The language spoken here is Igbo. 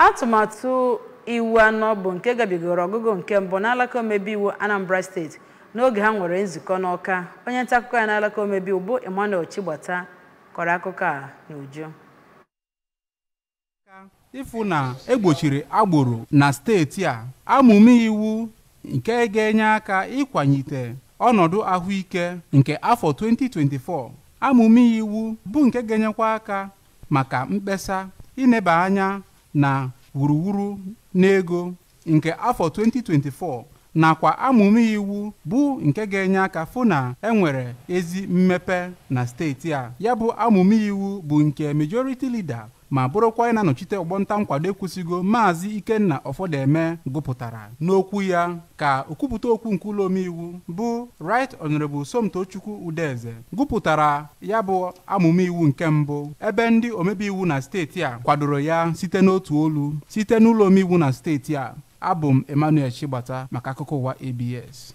Atụmatụ iwu anọ bụ nke gabigoro ọgụgụ nke mbụ n'alaka omebe iwu Anambra Steeti n'oge ha nwere nzukọ n'Awka. Onye nta akụkọ ya n'alaka omebe iwu bụ Emmanuel Chigbata kọrọ akụkọ a n'uju. Ịfụ na egbochiri agboro na steeti a, amụma iwu nke ga-enye aka ịkwalite ọnọdụ ahụike nke afọ 2024, amụma iwu bụ nke ga-enyekwa aka maka mkpesa ineba anya na wuruwuru n'ego nke afọ 2024, nakwa amụma iwu bụ nke ga-enye aka fụ na enwere ezi mmepe na steeti a. Ya bụ amụma iwu bụ nke majority leader ma bụrụkwa onye na-anọchite ọgbọnta nkwado ekwusigo, Maazị Ikenna Ọfọdeme, gụpụtara. N'okwu ya ka okwupụta okwu nke ụlọ omeiwu bụ Right Honorable Somtochukwu Udeze gụpụtara ya bụ amụma iwu nke mbụ, ebe ndị omebe iwu na steeti a kwadoro ya site n'otu olu. Site n'ụlọ omeiwu na steeti a, abụ m Emmanuel Chigbata maka akụkọ ụwa ABS.